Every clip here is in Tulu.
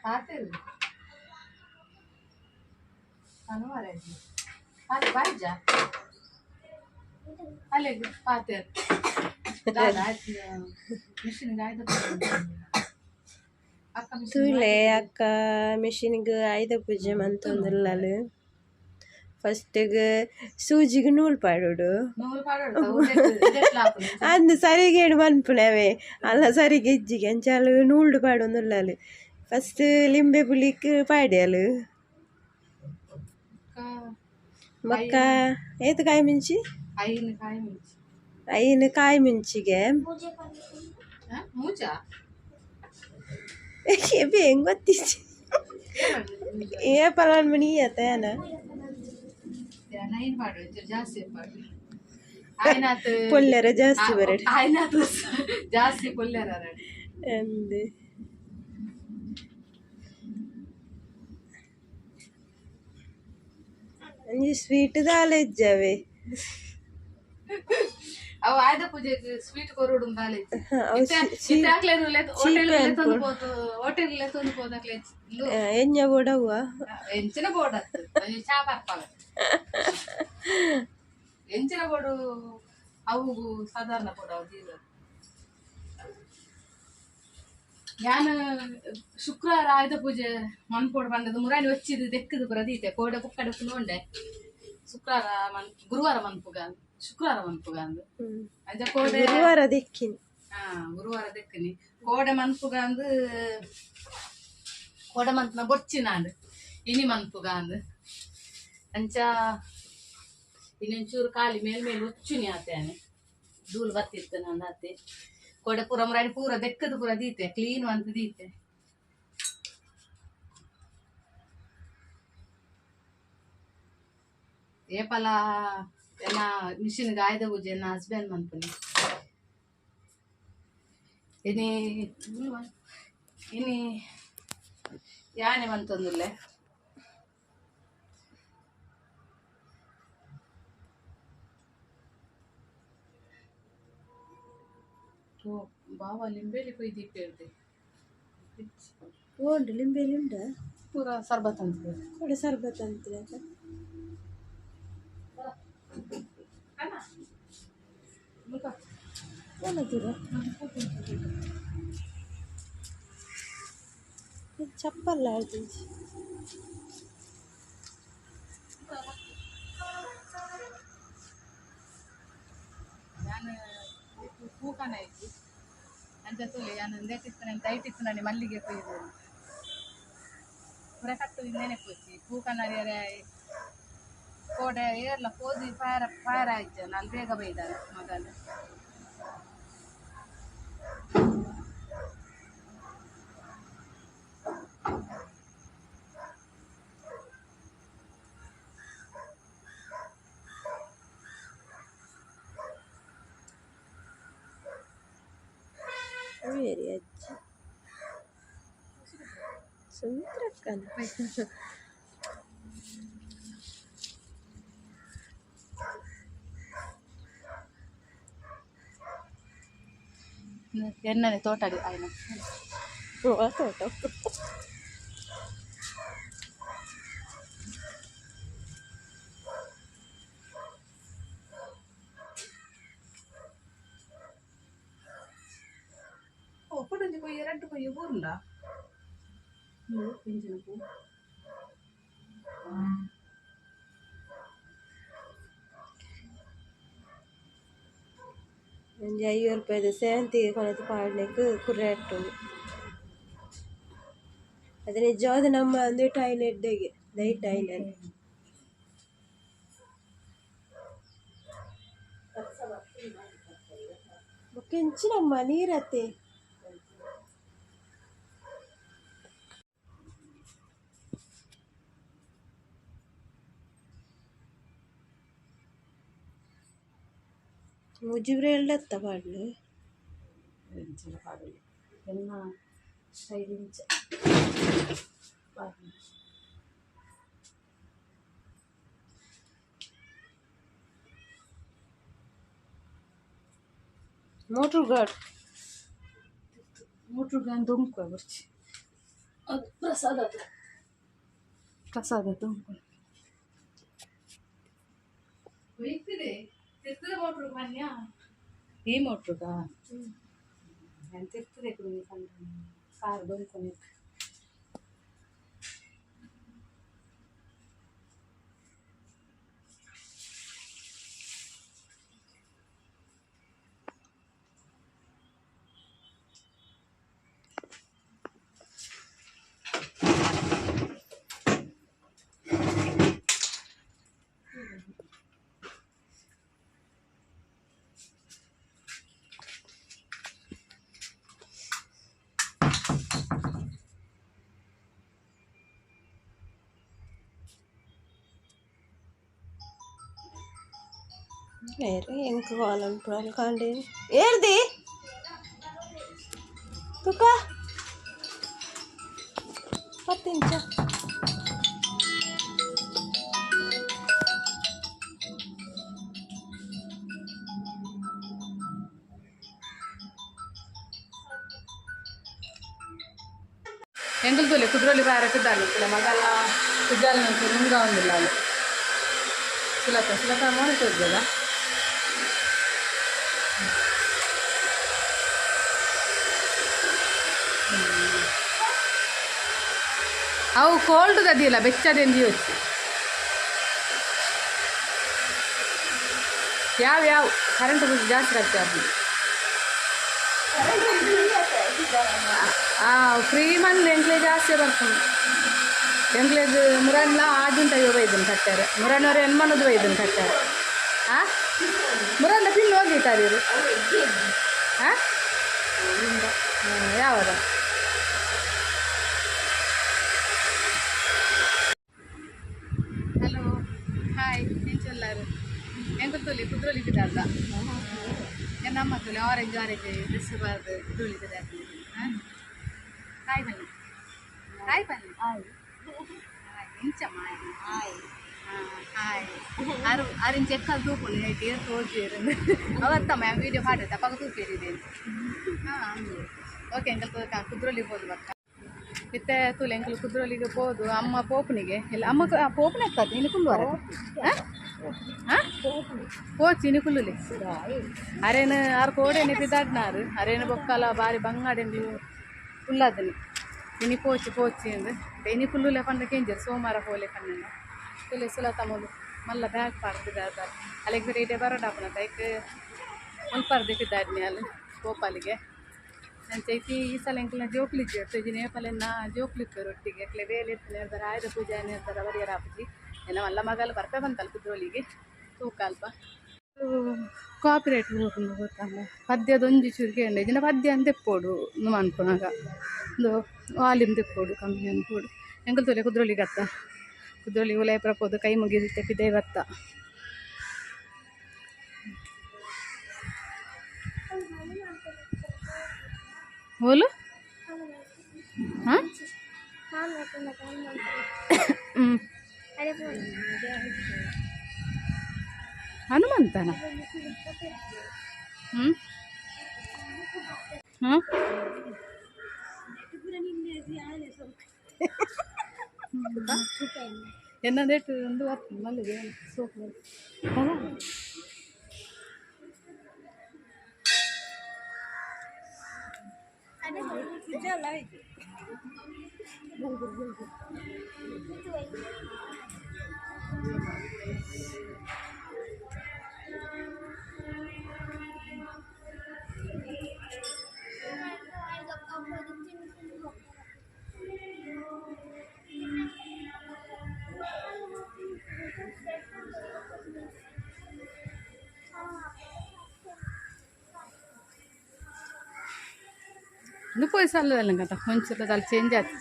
ಪಾತೆರು ಶನಿವಾರ ಪಾತೆ ಬಾಯ್ಜಾ ಅಲ್ಲಿಗೆ ಪಾತೆರು ದಾದ ಆಯ್ತು ಮಿಷಿನ್ ಆಯ್ತು ಅಕ್ಕ ಮಿಷಿನ್. ತೂಲೆ ಅಕ್ಕ ಮಿಷಿನ್ಗ್ ಆಯುಧ ಪೂಜೆ ಮಂತೊಂದುಲ್ಲಲ್. ಫಸ್ಟ್ಗ್ ಸೂಜಿಗ್ ನೂಲು ಪಾಡೋಡು. ನೂಲು ಪಾಡೋಡು. ಅಂದ್ ಸರಿಗೇಡು ಮನ್ಪುನವೇ ಅಲ್ಲ ಸರಿಗೆ ಇಜ್ಜಿಗೆ ಅಂಚಾಲು ನೂಲ್ಡು ಪಾಡೊಂದುಲ್ಲಲ್. ಫಸ್ಟ್ ಲಿಂಬೆ ಪುಳಿಕ್ ಪಾಡ್ಯಲು. ಬೊಕ್ಕ ಏತ್ ಕಾಯಿ ಮುಂಚಿ? ಐನು ಕಾಯಿ ಮುಂಚಿ. ಐನು ಕಾಯಿ ಮುಂಚಿಗೆ. ಮೂಜ. ಹೆಂಗ್ ಗೊತ್ತಿಜ್ಜಿ ಏ ಪಲಾನ್ ಮಣಿ ಅತ್ತ ಏನ. ನೈನ್ ಪಾಡು ಜಾಸ್ತಿ ಪಾಡು ಆಯ್ನಾತ್. ಪೊಲ್ಲೆರ ಜಾಸ್ತಿ ಬರಡ್. ಆಯ್ನಾತ್ ಜಾಸ್ತಿ ಪೊಲ್ಲೆರ. ಅಂದ್ ಒಂಜಿ ಸ್ವೀಟ್ ದಾಲ ಇಜ್ಜಾವೆ. ಅವು ಆಯ್ದ ಪೂಜೆಗ್ ಸ್ವೀಟ್ ಕೊರೊಡು ದಾಲ. ಅವು ಹೋಟೆಲ್ ಲೆತ್ತೊಂದು ಪೋತು, ಹೋಟೆಲ್ ಲೆತ್ತೊಂದು ಪೋದಾಕ್ಲೆ. ಎಂಜ ಬೋಡವ್ವ. ಎಂಚಿನ ಬೋರ್ಡ್ ಅತ್ತು ಚಾ ಬರ್ಪಾಗ ಎಂಚಿನ ಬೋರ್ಡು ಅವು ಸಾಧಾರಣ ಬೋರ್ಡ್ ಅವು ದೀವ. ಯಾನ್ ಶುಕ್ರವಾರ ಆಯುಧ ಪೂಜೆ ಮನ್ಪೋಡು ಪಂಡದು ಮುರಾನಿ ವಚ್ಚಿದ್ ದೆಕ್ಕದು ಪೂರ ದೀತೆ ಕೋಡೆ ಪುಕ್ಕಡೆ ಉಂಡೆ. ಶುಕ್ರವಾರ ಮನ್ ಗುರುವಾರ ಮನ್ಪುಗ ಶುಕ್ರವಾರ ಮನ್ಪುಗ ಅಂದ್ ಅಂಚ ಕೋಡೆ. ಗುರುವಾರ ದೆಕ್ಕಿನಿ. ಹಾ, ಗುರುವಾರ ದೆಕ್ಕಿನಿ. ಕೋಡೆ ಮನ್ಪುಗ ಅಂದ್ ಕೋಡೆ ಮನ್ಪುನ ಬೊರ್ಚಿನಾಂಡ್ ಇನಿ ಮನ್ಪುಗ ಅಂದ್ ಅಂಚ ಇನ್ನೊಂಚೂರು ಖಾಲಿ ಮೇಲ್ ಮೇಲ್ ಉಚ್ಚುನಿ ಆತೇನೆ ಧೂಳು ಬತ್ತಿತ್ತು ನಾನು ಆತೆ. ಕೋಡೆ ಪೂರ ಮುರಾನಿ ಪೂರ ದೆಕ್ಕದು ಪೂರ ದೀತೆ ಕ್ಲೀನ್ ಅಂತ ದೀತೆ. ಏಪಲ ಎನ್ನ ಮಿಷಿನ್ ಆಯ್ದ ಪೂಜೆ ಎನ್ನ ಹಸ್ಬೆಂಡ್ ಮನ್ಪುನಿ. ಇನಿ ಇನಿ ಯಾನೆ ಮಂತೊಂದುಲ್ಲೆ. ಓ ಬಾವ ಲಿಂಬೇಲಿ ಕೊಯ್ದಿಪ್ಪೇರ್ದೆ. ಓಂಡು ಲಿಂಬೆಲಿ ಉಂಡ. ಪೂರ ಸರ್ಬತ್ ಅಂತ. ಕೋಡೆ ಸರ್ಬತ್ ಅಂತ. ದೂರ ಚಪ್ಪಲ್ಲ ಆಡ್ತಿಂಚಿ. ನಾನು ಪೂಕನ ಇತ್ತು ಅಂಚ ತೂಲೆ ಯಾನ್ ಇಂದೆಟ್ ಇತ್ತು ದೈಟ್ ಇತ್ತು ನಾನು ಮಲ್ಲಿಗೆ ಕೊಯ್ದು ಪೂರ ಕಟ್ಟು ನೆನಪುಚ್ಚಿ ಪೂಕನರಿಯರೆ ಕೋಡೆ ಏರ್ಲ ಪೋದು ಫೈರ್ ಫೈರ್ ಆಯ್ತು ನಾನು ಬೇಗ ಬೈದಾನೆ ಮೊದಲು. ವೇರಿ ಅಜ್ಜಿ ಸುಮಿತ್ರಕ್ಕನ. ಎನ್ನನೆ ತೋಟ ಆಯ್ನ. ತೋಟ. ಒಪ್ಪುಡೊಂಜಿ ಕೊಯ್ಯ ರಡ್ಡು ಕೊಯ್ಯ ಬೂರುಂಡ ಇಂಚಿನ ಪೂ. ಒಂಜಿ 50 ರೂಪಾಯಿದ ಸೇವಂತಿಗೆ ಕೊನತ್ ಪಾಡ್ನೆಕ್ ಕುರ್ರೆ ಅಟ್ಟುಂಡು. ಅದು ನಿಜವಾದ ನಮ್ಮ ಅಂದೇಟ್ ಆಯ್ನ ಎಡ್ಡೆಗೆ ದೈಟ್ ಆಯ್ನ. ಬೊಕ್ಕ ಎಂಚಿನಮ್ಮ ನೀರತ್ತೆ. ಮುಜಿಬ್ರೆ ಎಲ್ಡತ್ತ ಪಾಡ್ಲು. ಎಂಚಿನ ಪಾಡಲಿ ಎನ್ನ ಸ್ಟೈಲ್ ಇಂಚ. Motor guard. Motor gun ದೊಂಕು ಬರ್ಚಿ. ಅದು ಪ್ರಸಾದ ಅದು ಪ್ರಸಾದ ತುಂಬಿಕೊಂಡು ಮೋಟ್ರು ಬನ್ಯ ಈ ಮೋಟ್ರುಗಾ ಎಂತ ಇರ್ತದೆ ಕಾರ್ ದೊಂಕೊಂಡು. ಎಂಕ್ ಕಾಲ್ ಕಾಂಡೆ ಏರ್ದಿ ತುಕ 10 ಇಂಚ ಎಂಕಲ್ ತೋಲೆ ಕುದ್ರೋಲಿ ಬಾರಕ್ಕಿದ್ದಾಳೆ ಮಗಲ ಕುಜ್ಜಾಲ ನುಂಗ ಒಂದಿಲ್ಲ ಅಲ್ಲಿ ಸುಲತ ಸುಲತ ಮೋನೆ ತೋರ್ಬೋದಾ. ಅವು ಕೋಲ್ಡ್ ದದಿಲ್ಲ ಬೆಚ್ಚದೆಂದು ಯೋಚಿ ಯಾವ ಯಾವ ಕರೆಂಟ್ ಬಿಲ್ ಜಾಸ್ತಿ ಖರ್ಚು ಆಗ್ತದೆ. ಫ್ರೀ ಮಂದಿ ಎಂಕ್ಲೆ ಜಾಸ್ತಿ ಬರ್ತದೆ. ಎಂಕ್ಲೇದು ಮುರನ್ಲ ಆಜುಂಟ ಬೈದನ್ನು ಕಟ್ಟಾರೆ ಮುರನವರು ಎನ್ಮನದು ಬೈದನ್ನು ಕಟ್ಟಾರೆ. ಹಾಂ ಮುರನ್ನ ಪಿನ್ ಹೋಗಿತ್ತಾರೆ ಇವರು. ಹಾಂ ಯಾವಾಗ ಹಲೋ ಹಾಯ್ ಎಂಚೊಲ್ಲಾರು ಎಂಕುಲ್ ಕುದ್ರೋಲಿ ಬಿದ್ದಾರ್ದ ನಮ್ಮ ತುಲಿ ಆರೆಂಜ್ ಆರೆಂಜ್ ಡ್ರೆಸ್ ಬಾರ್ದು ಕುದ್ರೋಲಿ ಬಿದ್ದಾರ್ದು. ಹಾಂ ಹಾಯ್ ಬನ್ನಿ ಹಾಯ್ ಬನ್ನಿ ಹಾಯ್ ಎಂಚಮ್ಮ ಹಾಯ್ ಹಾಯ್ ಆರು ಆರೆಂಜ್ ಎಕ್ಕಲ್ ತೂಪುಂಡು ಏರ್ ತೋಜಿರು ಅವತ್ತಮ್ಮ ವೀಡಿಯೋ ಪಾಡುತ್ತೆ ಅಪ್ಪಾಗ ತೂಪೇರಿದೆ. ಹಾಂ ಓಕೆ ಎಂಕಲ್ ಕುದ್ರೋಲಿಗೆ ಹೋದು ಬಕ್ಕ ಇತ್ತೆ ತೂಲೆ ಎಂಕಲ್ ಕುದ್ರೋಲಿಗೆ ಪೋದು ಅಮ್ಮ ಪೋಪನಿಗೆ ಇಲ್ಲ ಅಮ್ಮ ಪೋಪನ ಎತ್ತದು ಇನ್ನು ಕುಲ್ಲು ಹಾಂ ಪೋಚಿ ಇನ್ನು ಕುಲ್ಲುಲಿ ಅರೇನು ಆರು ಕೋಡೇನೆ ಬಿದ್ದಾಡ್ನಾರು ಅರೇನು ಬೊಕ್ಕಲ ಬಾರಿ ಬಂಗಾಡೆಂದು ಕುಲ್ಲದನಿ ಇನಿ ಪೋಚಿ ಪೋಚಿ ಅಂದು ಇನಿ ಕುಲ್ಲುಲೆ ಪಂಡ ಕೆಂಜರ್ ಸೋಮವಾರ ಪೋಲೆ ಕಣ್ಣು ತುಲೆ ಸುಲ ತಮ್ಮದು ಮಲ್ಲ ಬ್ಯಾಗ್ ಪಾಡ್ತಿದ್ದಾರೆ ಅಲ್ಲಿಗೆ ಬೇರೆ ಇಡೆ ಬರೋಡಾಪನ ತೈಕ್ ಮುಲ್ಪರ್ದೆ ಬಿದ್ದಾಡ್ನಿ ಅಲ್ಲಿ ಪೋಪಾಲಿಗೆ ಚೈತಿ ಈ ಸಲ ಎಂಕಲ್ನ ಜೋಕ್ಲಿ ನೇಪಲೆನ್ನ ಜೋಕ್ಲಿತ್ತು ರೊಟ್ಟಿಗೆ ಅಕ್ಲೆ ಬೇಲೆ ಇತ್ತು ನೇರ್ದಾರ ಆಯುಧ ಪೂಜೆ ನೇರ್ದಾರ ಬರಿಯರ ಆಪುಜಿ ಎಲ್ಲ ಮಲ್ಲ ಮಗಲು ಬರ್ಪೆ ಬಂತಲ್ಲ ಕುದ್ರೋಲಿಗೆ ತೂಕ ಅಲ್ಪ ಕಾಪಿರೇಟ್ ಗೊತ್ತಲ್ಲ ಪದ್ಯದೊಂಜಿ ಚೂರು ಕೇಂದ್ರ ಇದನ್ನ ಪದ್ಯ ಅಂತ ತೆಪ್ಪೋಡು ಅನ್ಪುನಾಗ ಒಂದು ವಾಲ್ಯೂಮ್ ತೆಪ್ಪೋಡು ಕಮ್ಮಿ ಅನ್ಪೋಡು ಎಂಕಲ್ ತೋಲೆ ಕುದ್ರೋಲಿಗೆ ಅತ್ತ ಕುದ್ರೋಲಿ ಉಲೈ ಪ್ರಪೋದು ಕೈ ಮುಗಿದು ತೆಪ್ಪಿದೆ ಬತ್ತ ಓಲು ಹಾಂ ಹ್ಞೂ ಹನುಮಂತನ ಹ್ಞೂ ಹ್ಞೂ ಎನ್ನದೇಟು ಒಂದು ಮಲ್ಲಿಗೆ ಸೋಪ್ ಒಂದು ಪೈಸಲ್ಲ ಕಥ ಒಂಚೂರು ಅಲ್ಲಿ ಚೇಂಜ್ ಆಯ್ತು.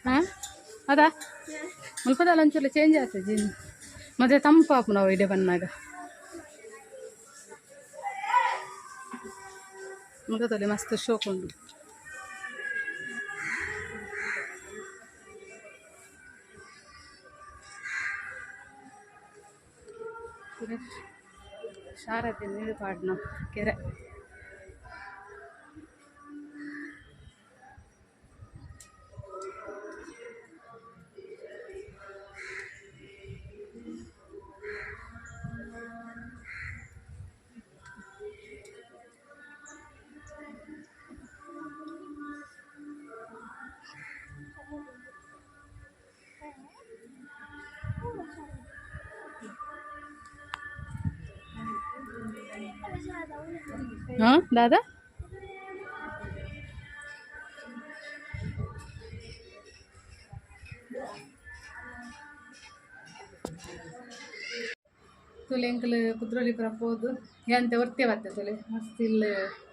ಹಾಂ ಅದಾ ಮುಲ್ಪದಲ್ಲಿ ಒಂಚೂರು ಚೇಂಜ್ ಆಯ್ತು ಜಿನ್ ಮತ್ತೆ ತಂಪಾಪು ನಾವು ಇಡೆ ಬಂದಾಗ ಮುಖದಲ್ಲಿ ಮಸ್ತ್ ಶೋಕ್ ಉಂಟು. ಶಾರದೆ ನೀರು ಪಾಡ್ನ ಕೆರೆ. ಹಾಂ ದಾದಾ ತುಲೆ ಎಂಕಲ್ ಕುದ್ರೋಳಿ ಪುರ ಪೋದು ಎಂತ ಒರ್ತೆ ಬತ್ತೆ ತುಲೆ ಮಸ್ತ್ ಇಲ್ಲ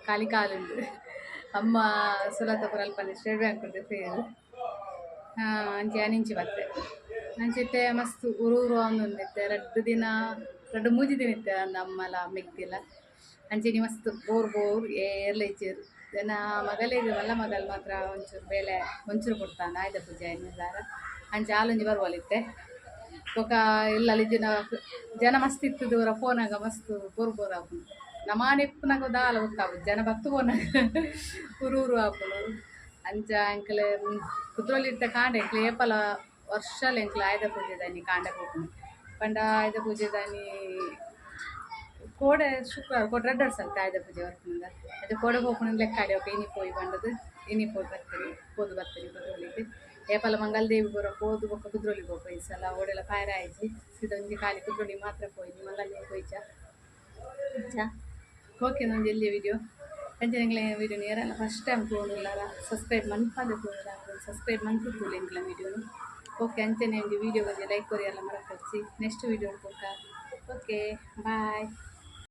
ಖಾಲಿ ಕಾಲುಂಡು ಅಮ್ಮ ಸುಲತ ಪುರ ಅಲ್ಪನೆ ಸ್ಟೇಟ್ ಬ್ಯಾಂಕ್ ಉಂಟು ಫೇರ್ ಅಂಚೆ ಅನಿಂಚಿ ಬತ್ತೆ ಅಂಚಿತ್ತೆ ಮಸ್ತ್ ಊರು ಊರು ಒಂದೊಂದಿತ್ತೆ ರಡ್ಡು ದಿನ ರಡ್ಡು ಮೂಜಿ ದಿನ ಇತ್ತೆ ಅಂದ ಅಮ್ಮಲ ಮೆಗ್ದಿಲ್ಲ ಅಂಚೆನಿ ಮಸ್ತ್ ಬೋರ್ ಬೋರ್ ಏರ್ಲ ಇಜ್ಜೆರ್ ಜನ ಮಗಲಿಗೆ ಮಲ್ಲ ಮಗಲ್ ಮಾತ್ರ ಒಂಚೂರು ಬೇಲೆ ಒಂಚೂರು ಕೊಡ್ತಾನೆ ಆಯ್ದ ಪೂಜೆ ಆಯ್ನ ಅಂಚೆ ಆಲೊಂಜಿ ಬರುವಲಿತ್ತೆ ಬೊಕ ಇಲ್ಲಲ್ಲಿ ಜನ ಜನ ಮಸ್ತ್ ಇತ್ತು ದೂರ ಫೋನಾಗ ಮಸ್ತ್ ಬೋರ್ ಬೋರ್ ಆಪುಂಡು ನಮಾನೆ ಇಪ್ಪುನಗ ದಾಲ ಗೊತ್ತಾಪುಜಿ ಜನ ಬತ್ತು ಪೋನಾಗ ಊರು ಊರು ಆಪುಂಡು ಅಂಚ ಎಂಕಲೆ ಕುದ್ರೋಳಿ ಇತ್ತೆ ಕಾಂಡೆ ಎಂಕ್ಲೆ ಏಪಲ ವರ್ಷಲ ಎಂಕ್ಲೆ ಆಯುಧ ಪೂಜೆದಾನಿ ಕಾಂಡೆ ಪೋಪುನು ಪಂಡ ಆಯುಧ ಪೂಜೆದಾನಿ ಕೋಡೆ ಶುಕ್ರವಾರ ಕೋಡೆ ರಡ್ಡ್ ವರ್ಷ ಆಯುಧ ಪೂಜೆ ಬರ್ಪುಂಡ ಅದು ಕೋಡೆ ಪೋಪುನ ಲೆಕ್ಕಾಡಿ ఒక ಇನಿ ಪೋಯಿ ಪಂಡದು ಇನಿ ಪೋಯಿ ಬರ್ತೀನಿ ಪೋದು ಬರ್ತೀನಿ ಕುದ್ರೋಳಿಗ್ ಏಪಲ ಮಂಗಲದೇವಿ ಪೂರ ಪೋದು ಬೊಕ್ಕ ಕುದ್ರೋಳಿ ಪೋಪ ಈ ಸಲ ಓಡೆಲ ಪಾಯರ ಆಯ್ಜಿ ಸೀದಾ ಒಂಜಿ ಖಾಲಿ ಕುದ್ರೋಳಿ ಮಾತ್ರ ಪೋಯಿನಿ ಮಂಗಲದೇವಿ ಪೋಯಿಚ ಚಾ ಓಕೆ ಒಂಜಿ ಎಲ್ಲಿಯ ವಿಡಿಯೋ ಅಂಚನೆ ಎಂಕ್ಲೆ ವಿಡಿಯೋ ಏರೆಲ್ಲ ಫಸ್ಟ್ ಟೈಮ್ ತೂವೊಂದುಲ್ಲಾರ ಸಬ್ಸ್ಕ್ರೈಬ್ ಮನ್ಪಂದೆ ತೂವೊಂದುಲ್ಲಾರ ಸಬ್ಸ್ಕ್ರೈಬ್ ಮನ್ಪು ತೂಲೆ ಎಂಕ್ಲೆ ವಿಡಿಯೋನು ಓಕೆ ಅಂಚನೆ ಒಂಜಿ ವಿಡಿಯೋ ಒಂಜಿ ಲೈಕ್ ಕೊರಿಯೆಲ್ಲ ಮರಪೊಚ್ಚಿ ನೆಕ್ಸ್ಟ್ ವಿಡಿಯೋ ಬೊಕ್ಕ ಓಕೆ ಬಾಯ್.